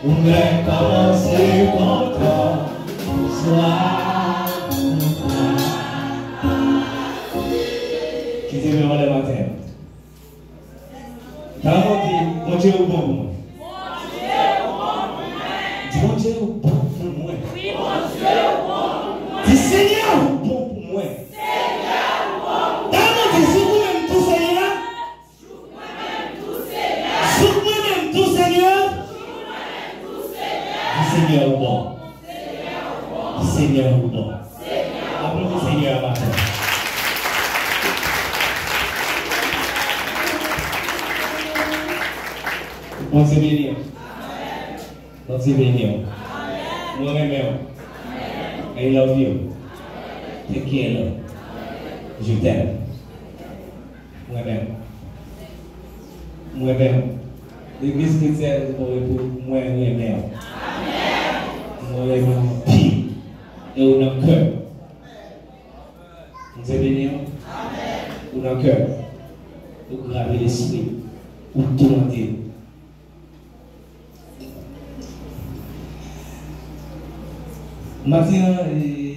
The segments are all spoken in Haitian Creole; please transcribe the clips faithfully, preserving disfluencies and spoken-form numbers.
Ou mèt kòmanse kontan swa. Ki te vle anlè maten? Talè w di, Bondye ou bon pou mwen. Di, Bondye ou bon pou mwen. Di, Senyè ou bon pou mwen. Talè w di, jouk mwen menm tou, Senyè. Jouk mwen menm tou, Senyè. Di, Senyè ou bon. Di, Senyè ou bon. Aplodi Senyè a maten. Bondye beni w. Bondye beni w. Mwen renmen w. I love you. Take care, love. Je t'aime. Mwen renmen w. Mwen renmen w. Legliz Kretyen Bon Repo, mwen renmen w. Mwen renmen w anpil. E w nan kè m. Bondye beni w. Ou nan kè m. Ou grave lespri m. Ou toumante m. Maten an, e,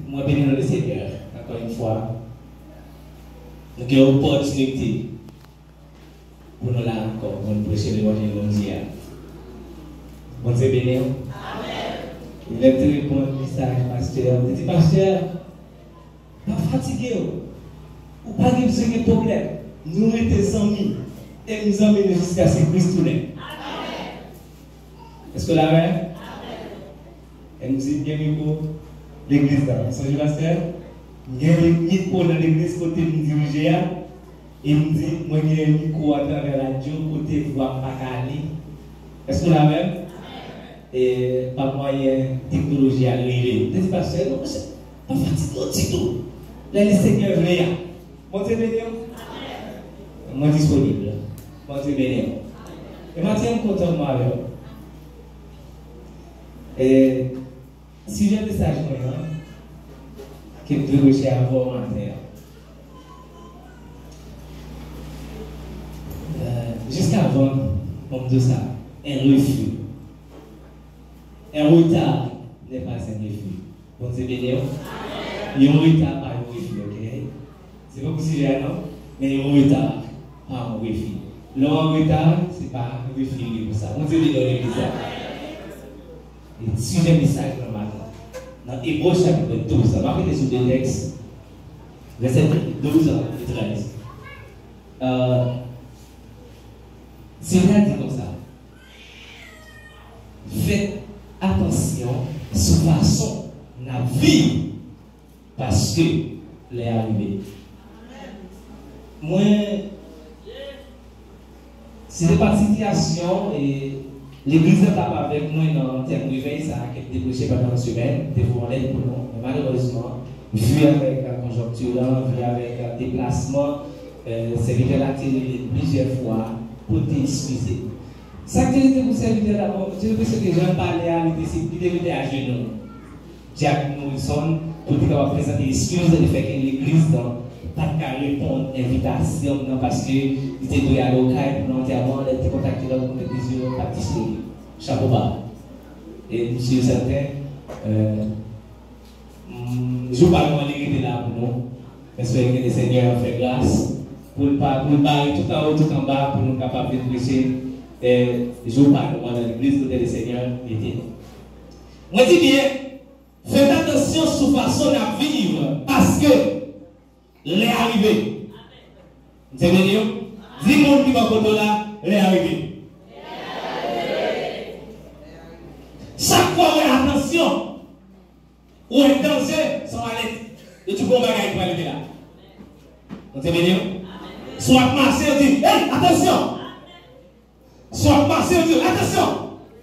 mwen beni non le Senyè, ankò yon fwa. Nou gen opòtinite pou nou la ankò, pou nou preche levanjil Bondye a. Bondye beni w. Lè m te reponn mesaj pastè a, m te di, Pastè, pa fatige w. Ou pa gen bezwen gen pwoblèm. Nou rete zanmi. E m zanmi nou jiskaske Kris tounen. Èske w la avè m? E m di, m gen mikwo legliz la. Ou sonje, pastè? M gen mikwo nan legliz kote m dirije a. E m di, mwen gen mikwo atravè radyo kote vwa m pa ka ale. Èske w la avè m? E pa mwayen teknoloji a rive. M te di, Pastè, non, monchè, pa fatige w ditou. Lè Lesenyè vle a. Bondye beni w. Mwen disponib. Bondye beni w. E maten an, m kontan mwen avè w. E sijè mesaj mwen an, ke m dwe preche avè w maten an. Euh, jiskavan, bon, m di w sa, un refus. Un retard n'est pas un refus. Bondye beni w. Yon reta pa yon refi, ok? Se pa pou sijè a, non, men yon reta pa yon refi. Lè w an reta, se pa refi li pou sa. Bondye beni w, legliz la. E sijè mesaj mwen maten, nan Ebre chapit douz la, m ap rete sou de tèks, vèsè douz e trèz. Euh, Senyè a di konsa, fè atansyon sou fason n ap viv, paske lè a rive. Mwen, se te pa t sitiyasyon, e legliz la t ap avèk mwen nan tèm revèy sa a ke m te preche pandan yon semèn, m te voye yon lèt pou nou, men malerezman, vi avèk konjonkti lan, vi avèk deplasman, euh, sèvitè la te rele m plizyè fwa pou l te eskize l. Sa k te rete pou sèvitè la, bon, m te enpresyone jan l pale a, li te, li te mete ajenou Jack Morrison pou l te kapab prezante eskiz li fè ke legliz lan pa t ka reponn envitasyon m nan, paske li te dwe ale okay pou nan antèman, lè l te kontakte lòt moun legliz yo, yo pa t disponib. Chapo ba. E m si e sèten, euh, mm, jou pa nou an li rete la pou nou. M espere ke Lesenyè an fè gras pou l pa, pou l bare tout anwo, tout anba, pou nou kapab vin preche, eh, jou pa nou an nan legliz kote Lesenyè mete nou. Mwen di byen, fè atansyon sou fason n ap viv, paske lè a rive. Bondye beni w. Di moun ki bò kote w la, lè a rive. Chak fwa w wè atansyon, ou wè danje, se yon alèt. Yo di gon bagay ki pral rive la. Bondye beni w. Si w ap mache, yo di, hey, atansyon! Si w ap mache, yo di, atansyon!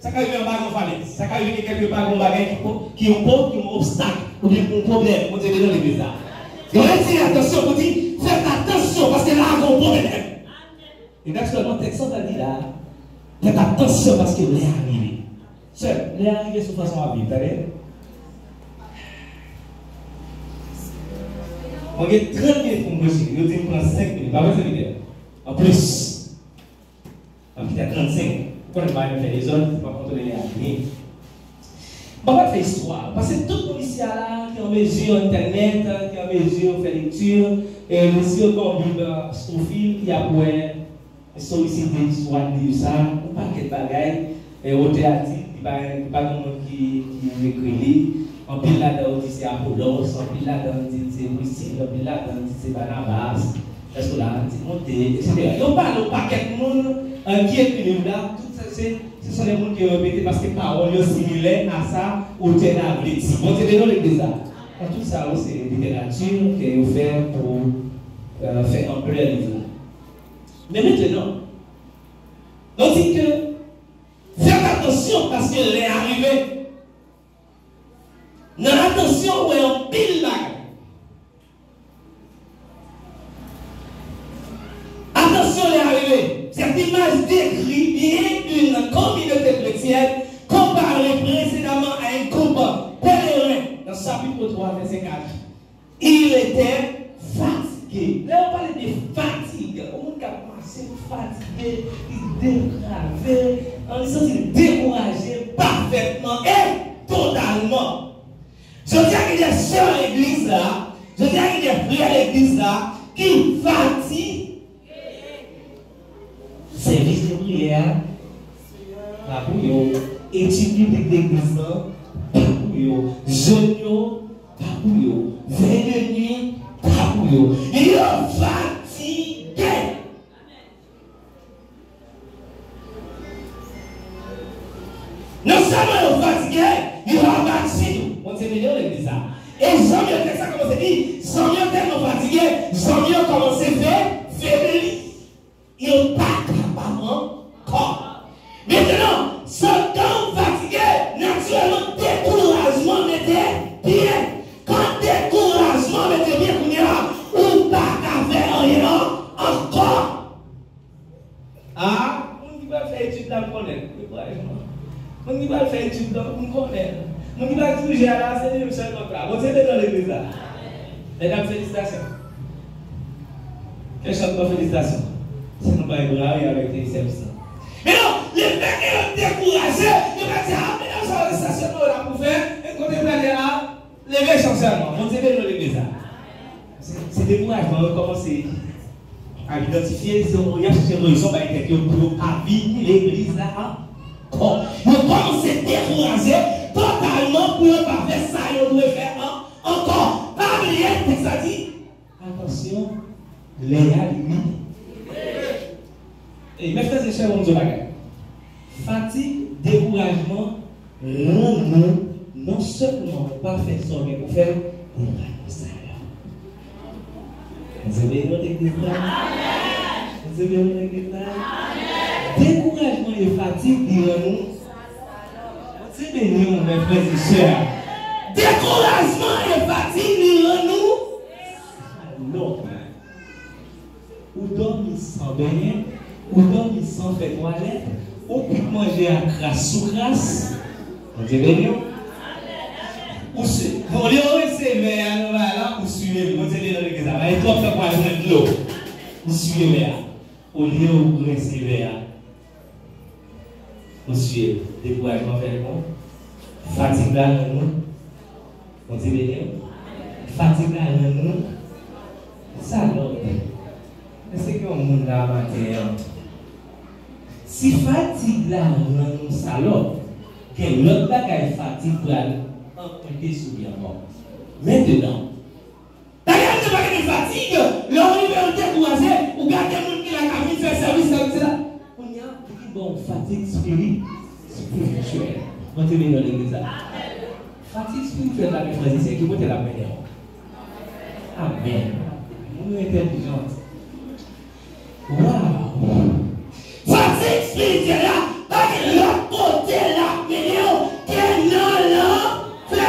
Sa ka rive anba yon falèz. Sa ka rive ke kèlkepa gon bagay ki po-, ki yon po-, ki yon obstak, oubyen ki yon pwoblèm. Bondye beni w, legliz la. Yo retire atansyon pou di, fèt atansyon, paske la a gon pwoblèm. E aktyèlman, tèks lan ta di la, fèt atansyon paske lè a rive. Sè, lè a rive sou fason w ap viv, tande. Mwen gen trant minit pou m preche, yo di m pran senk minit, pa vre, sèvitè? Anplis, m ap kite a trannsenk. Konnen pa renmen fè dezòd, se pa kontwole lè a vini. Mwen pa fè istwa, paske tout moun isi a la ki an mezi entènèt, ki an mezi fè lekti, e mezi gen yon Bib Scofield, y ap wè Sou isi de istwa liv sa, yon pakèt bagay, e, otè a di, li pa, li pa gen moun ki, ki ekri li. Anpil ladan yo di se Apolos, anpil ladan di se Prisil, anpil ladan di se Banabas, èske la, Timote, etsetera. Yo pale yon pakèt moun, e, ki ekri liv la, tout sa se, se son de moun ki yo repete paske pawòl yo similè a sa otè la vle di. Bondye beni legliz la. Nan tout sa yo se literati ke yo fè pou, e, fè anplè liv la. Men mentnan, nou di ke fèt atansyon paske lè a rive. Nan atansyon, ou wè anpil bagay. Atansyon, lè a rive. Cette image décrit bien une communauté chrétienne comparée précédemment à un groupe pèlerin dans chapitre trois, verset quatre. Il était fatigué. Lè yo pale de fatig, yon moun k ap mache fatige, li degrave, li santi l dekouraje pafètman e totalman. Jodi a, gen de sè legliz la, jodi a, gen de frè legliz la ki fatige. Sèvis de priyè a pa pou yo. Etid biblik legliz lan pa pou yo. Jèn yo pa pou yo. Vèy de nuit pa pou yo. Yo fatige. Non sèlman yo fatige, yo abati tou. Bondye beni w legliz la. E zanmi yo, tèks la kòmanse di, zanmi yo tèlman fatige, zanmi yo kòmanse fe, febli. Yo pa kapab ankò. Mentnan, sa, kan w fatige, natirèlman, dekourajman mete pye. Kan dekourajman mete pye, kounye a, ou pa ka fè anyen an-, ankò. A, moun ki pral fè etid la, m konnen. Dekourajman. Moun ki pral fè etid la, m konnen. Moun ki pral dirije a la, se li menm sèlman k la. Bondye beni w legliz la. Medam, felisitasyon. Kèk chan pou felisitasyon. Si nou bay bra wi avèk sèvis lan. Men non, lefètke yo dekouraje, yo pa di, a, medam sa yo, se sa sèlman yo la pou fè, e kote yo prale a, leve chan sèlman. Bondye beni w legliz la. Se, se dekourajman yo kòmanse ap idantifye, se yon, y ap chèche rezon bay tèt yo pou yo pa vin legliz la ankò. Yo kòmanse dekouraje totalman pou yo pa fè sa yo dwe fè an-, ankò. Pa bliye, tèks la di, atansyon, lè a limite. E, men frè e sè, ban m di w bagay. Fatig, dekourajman, rann nou non sèlman pa fè sa w gen pou fè, men rann nou salòp. Bondye beni w legliz la. Bondye beni w legliz la. Dekourajman e fatig, li rann nou. Bondye beni w, men frè e sè. Dekourajman e fatig, li rann nou salòp. Ou dòmi san benyen, ou dòmi san fè twalèt, ou kwit manje a kras sou kras. Bondye beni w. Ou si-, olye w rense vè a nan bagay la, ou siye l. Bondye beni w legliz la. Bay twòp tan pou al jwenn dlo. Ou siye vè a. Olye w rense vè a. Mesye, dekourajman fè l bon. Fatig la rann nou. Bondye beni w. Fatig la rann nou salòp. Èske gen yon moun la maten an? Si fatig la rann nou salòp, gen lòt bagay fatig pral anpòte sou li ankò. Mentnan, Dayè, nou te pale de fatig, lè w rive ou dekouraje, ou gade moun ki la k ap vin fè sèvis la, et cetera. Kounye a, li vin ba w fatig espiri-, espirityèl. Bondye beni w legliz la. Fatig espirityèl la, men frè e sè, ki kote l ap mennen w? Amèn. Moun yo entèlijan. Waw! Fatig espirityèl la, pa gen lòt kote l ap mennen w ke nan lanfè.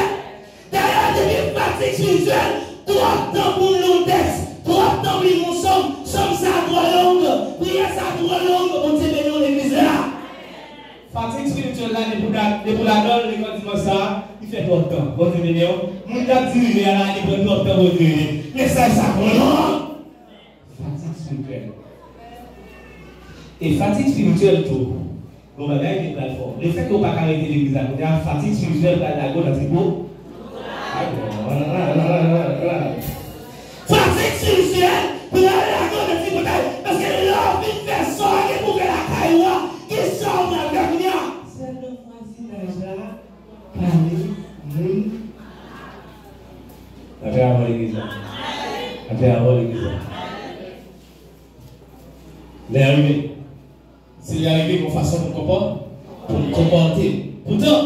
Dayè, depi fatig espirityèl, twòp tan pou w li yon tèks, twòp tan pou w li yon sòm, sòm sa a twò long, priyè sa a twò long, Bondye beni w legliz la. Fatig espirityèl la, depi w la, depi w ladan l, lekòl dimanch sa a, li fè twòp tan. Bondye beni w. Moun k ap dirije a la, li pran twòp tan pou l dirije. Mesaj sa twò long. Fatig espirityèl. E fatig espirityèl tou, Gon bagay ki pral fè w. Lefètke w pa ka rete legliz la kounye a, fatig espirityèl pral lage w nan tripo. Fatig espirityèl pral lage w nan tripotay. Paske lè w fin fè sa w gen pou fè lakay ou a, ki sa w pral fè kounye a? Sèl nan vwazinaj la, pale, moun. N ap fè avè legliz la. N ap fè avè legliz la. Lè a rive. Si lè a rive, gon fason pou n konpò-, pou n konpòte. Poutan,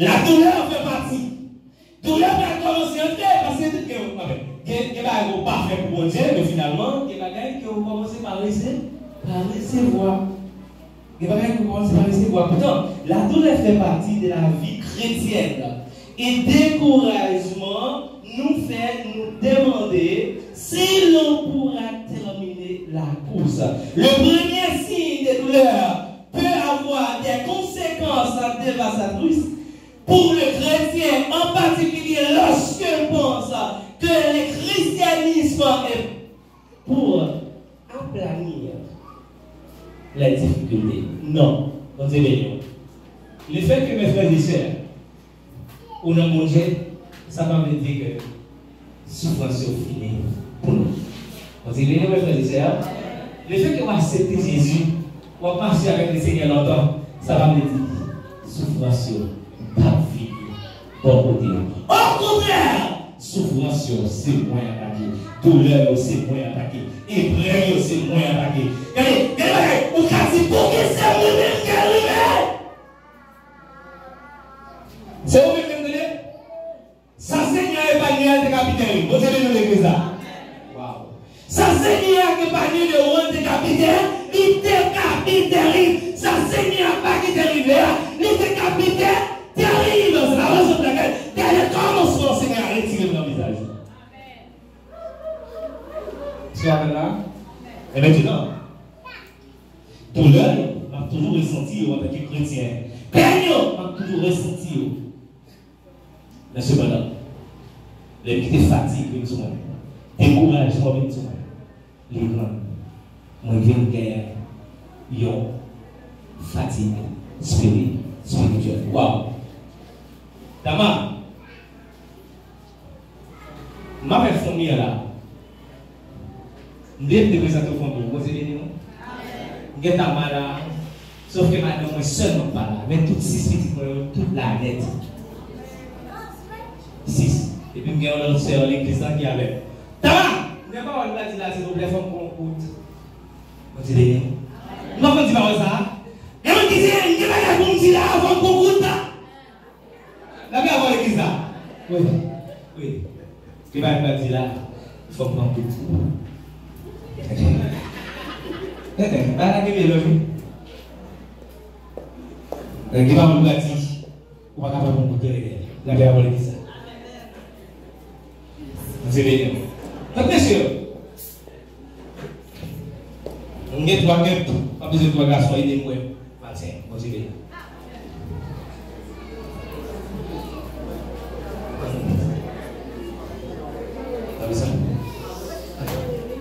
ladoulè fè pati. Doulè pral kòmanse antre, paske gen, gen, gen bagay ke w pa fè pou Bondye, men finalman, gen bagay ke w kòmanse pa rese-, pa resevwa. Gen bagay ke w kòmanse pa resevwa. Poutan, la douleur fait partie de la vie chrétienne. E dekourajman nou fè nou demande si nou pourra terminer la course. Le premier signe de douleur peut avoir des conséquences dévastatrices pour le chrétien, en particulier lorsqu'il pense que le christianisme est pour aplanir les difficultés. Non. Bondye beni w. Lefètke, mes frères et sœurs, ou nan Bondye, sa pa vle di ke soufrans yo fini pou nou. Bondye beni w, mes frères et sœurs. Lefètke w aksepte Jezi, w ap mache avèk Lesenyè lontan, sa pa vle di soufrans yo p ap fini bò kote w. Okontrè, soufrans yo se mwen atake. Doulè yo se mwen atake. Eprèv yo se mwen atake. Gade, gade bagay, ou ka di, "Pouki se mwen menm k rive?" Se ou menm menm, tande? Sa Senyè a epanye a, l te ka pi tèrib. Bondye beni w, legliz la. Waw. Sa Senyè a epanye de ou an, l te ka pi tè-, li te ka pi tèrib. Sa Senyè a pa gentan rive a, li te ka pi tè-, tèrib. Se pa rezon pou lakèl, dènye kòmansman Senyè a retire l nan vizaj ou. Èske w avè m la? E mentnan, doulè yo, m ap toujou resanti yo antanke kretyen. Pèn yo, m ap toujou resanti yo. Men sepandan, lè m kite fatig vin sou mwen, dekourajman vin sou mwen, li rann mwen vin gen yon fatig espiri-, espirityèl. Waw! Tama, m avèk fanmi an la. M vle m te prezante w fanmi an. Bondye beni nou. M gen Tama la. Sòf ke madanm mwen sèlman k pa la. Men tout sis pitit mwen yo, tout la nèt. Sis. Epi m gen yon lòt sè an legliz la ki avè m. Tama! M gen pawòl m pral di la, silvouplè, fò m pran yon kout. Bondye beni nou. Nou pa konn di pawòl sa a? Gen moun ki di, "M gen bagay pou m di la, fò m pran kout la." N ap avè w legliz la. Wi. Wi. Ki bagay m pral di la? Fò m pran kout. Tenten, pa lage vye lòt wi. Ki bagay m pral di? Ou pa ka pran kout tenten. N ap avè w legliz la. Bondye beni w. Donk, mesye, m gen twa kèp, m ap bezwen twa gason ede m wè maten. Bondye beni. Tande sa?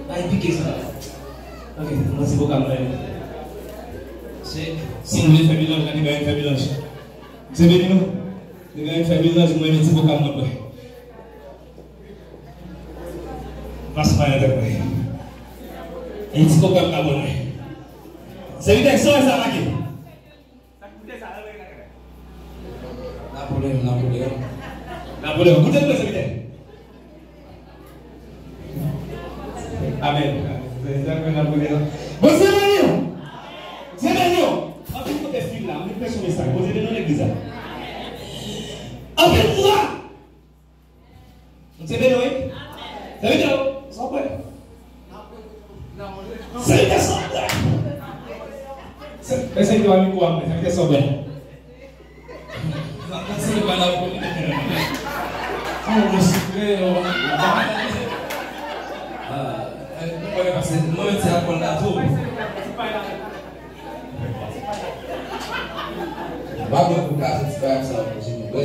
Ay, pike sa. Ok, mwen se vokal mwen. Se, si nou vle fè melanj, ann nou fè melanj. Bondye beni nou. Nou gen fè melanj, mwen, men ti koka mwen, mwen. Pas mwen, mwen. E ti koka mwen, mwen. Sèvitè, sa, sa make. Napoleyon, Napoleyon. Napoleyon, koute mwen, sèvitè. Amèn. Bondye beni w. Bondye beni w. Anpil kote fim la, anpil pèsonaj sa. Bondye beni w legliz la. Anpil fwa. Bondye beni w, wi. Sèvitè, sa w kwè? Sèvitè, sa w kwè? Se, se, sèvitè, mikwo a mwen. Sèvitè, sa w kwè? Mwen menm se aprann la tou. Mwen menm pou ka fè ti bagay sa pou Jimmy bwè.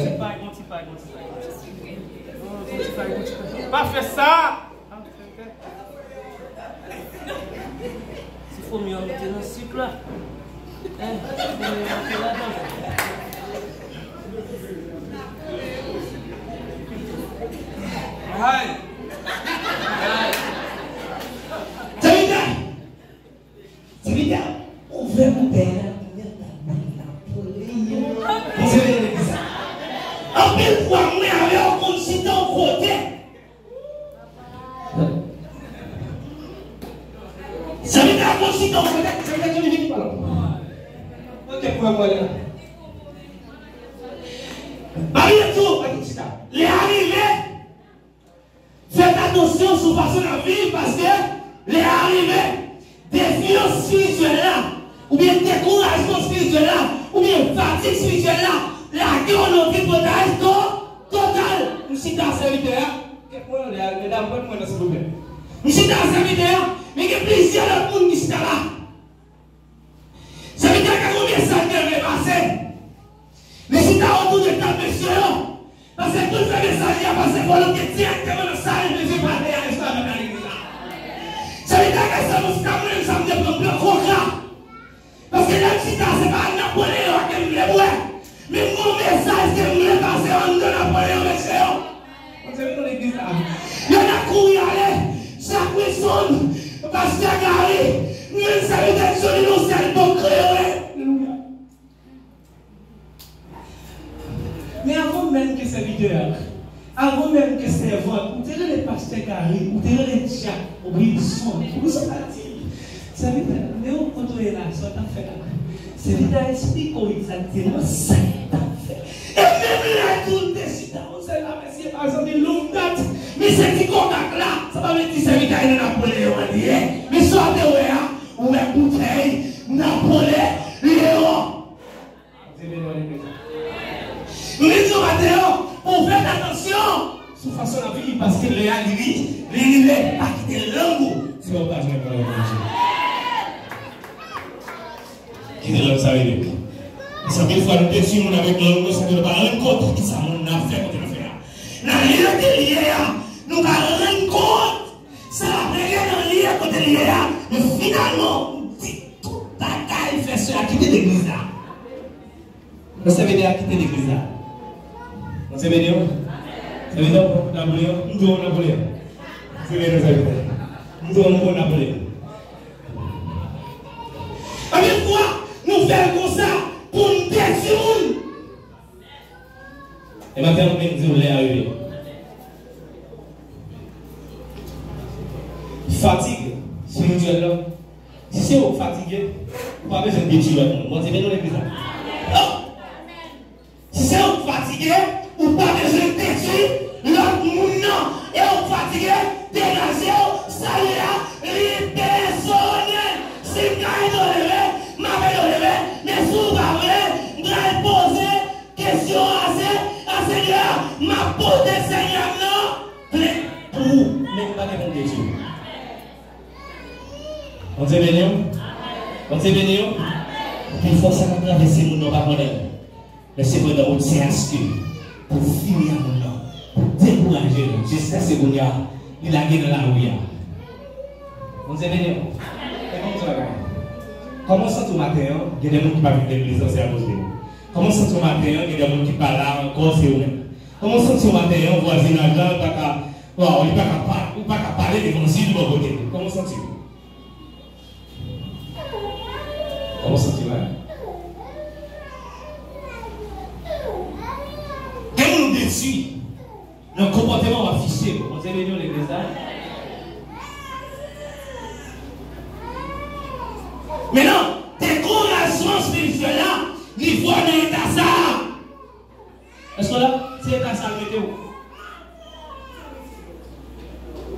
Pa fè sa! Ti fomi an mete nan sik la. Ay! Sèvitè! Sèvitè, ouvè boutèy la, nèt la, Napoleyon. Bon, se vre, sa. Anpil fwa, mwen avè w konn chita yon kote. Sèvitè a konn chita yon kote, sèvitè a konn vini palè. Ok, pou mwen, mwen la. Babylòn tou, pa gen chita. Lè a rive, fè atansyon sou fason n ap viv, paske lè a rive, defyans espirityèl la, oubyen dekourajman espirityèl la, oubyen fatig espirityèl la, lage w nan tripotay to-, total. M chita sèvitè a. Kèt mwen anlè a, medam, pran mwen nan, silvouplè. M chita sèvitè a, men gen plizyè lòt moun ki chita la. Sèvitè a gen yon mesaj ke l vle pase. Li chita otou de tab mesye yo. Paske pou l fè mesaj li a pase, fò l antre dirèkteman nan sa l bezwen pale a, mesye avèk nan legliz la. Sèvitè a gen sa nou chita, mwen menm sa m te pran, m pran koka. Paske lè m chita, se pa Napoleyon an ke m vle bwè. Men m gen yon mesaj ke m vle pase anndan Napoleyon, mesye yo. Bon, se vin nan legliz la. Y ann ap kouri ale. Jack Wilson, Pastè Gary, menm sèvitè Johnny Lonsèl, bon kreyole. Alelouya. Men avan menm ke sèvitè a, avan menm ke sèvant, ou te rele Pastè Gary, ou te rele Jack Wilson. Wilson pa di, sèvitè, men ou kote w ye la, sa w t ap fè la. Sèvitè a eksplike w egzakteman sa l t ap fè. E menm lè tou l te chita, se la, mesye, pa janm ni long dat. Misye di koka la, sa pa vle di sèvitè a nan Napoleyon an li ye. Men sa w te wè a, ou wè boutèy Napoleyon. M vin di w maten an, pou w fè atansyon sou fason n ap viv, paske lè a li, li, li rive, pa kite lang ou fè w pa jwenn pawòl Bondye. Kite lang sa rive. Paske anpil fwa nou detwi moun avèk lang nou, san ke nou pa rann kont kisa moun nan ap fè kote nou fè a. Nan lye ke l ye a, nou pa rann kont sa l ap regle nan lye kote l ye a. Men finalman, ou di tout bagay, fè sè a kite legliz la. Nan sèvitè a kite legliz la. Nan sèvitè yo? Sèvitè yo, Napoleyon? M di w Napoleyon. Sèvitè, sèvitè. M di w Napoleyon. Anpil fwa, nou fè l konsa pou n detwi moun. E maten an, mwen di w lè a rive. Fatig espirityèl la. Si se ou k fatige, ou pa bezwen detwi lòt moun. Bondye beni w legliz la. Oh! Si se ou k fatige, ou pa bezwen detwi lòt moun nan. E ou k fatige, degaje w, sali a, li pèsonèl. Si m ka ede w leve, m ap ede w leve. Men si w pa vle, m pral poze kesyon a, se, a Senyè a, m ap pote Senyè m nan plent pou ou. Men m pa gen pou m detwi w. Bondye beni w. Bondye beni w. Anpil fwa sa k ap travèse moun nan w pa konnen l. Men sepandan, ou di se aske pou fini a moun nan, pou dekouraje l, jiskaske kounye a, li lage nan lari a. Bondye beni w. E kòman w santi w maten an? Kòman w santi w maten an? Gen de moun ki pa vin legliz la, se akoz de ou. Kòman w santi w maten an? Gen de moun ki pa la ankò, se ou menm. Kòman w santi w maten an? Vwazinaj la, li pa ka, waw, li pa ka pa, ou pa ka pale levanjil bò kote l. Kòman w santi w? Kòman w santi w la? Gen moun ou detwi nan konpòteman w afiche. Bondye beni w legliz la. Men nan dekourajman espirityèl la, li voye w nan eta sa a. Èske w la? Se eta sa l mete w.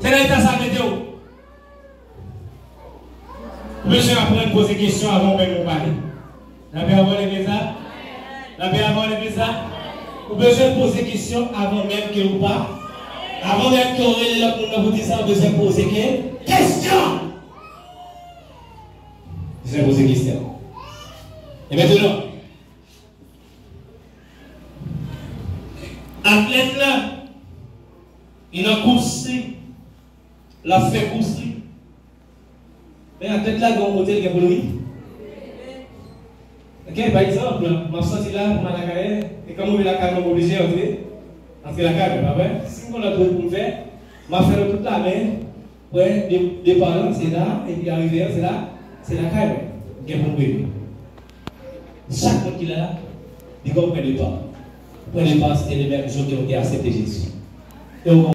Se nan eta sa l mete w. Ou bezwen aprann poze kesyon avan w menm ou pale. Lapè avan w legliz la? Lapè avan w legliz la? Ou bezwen poze kesyon avan menm ke ou pa. Avan menm ke w rele lòt moun nan pou di sa, ou bezwen poze ke, kesyon. Bezwen poze kesyon. E mentnan, atlèt la, li nan kous li, l ap fè kous li. Men atlèt la gen yon kote l gen pou l rive. Ke, pa egzanp, m ap sòti la pou m al lakay mwen, e kan m rive lakay mwen, m oblije antre, antre lakay mwen, pa vre? Si m gen lòt wout pou m fè, m ap fè l tout la, men, prè de, depa lan, se la, epi arive an, se la, se lakay mwen. M gen pou m rive. Chak moun ki la, li gen yon pwen depa. Pwen depa, se te le menm jou ke w te aksepte Jezi. E w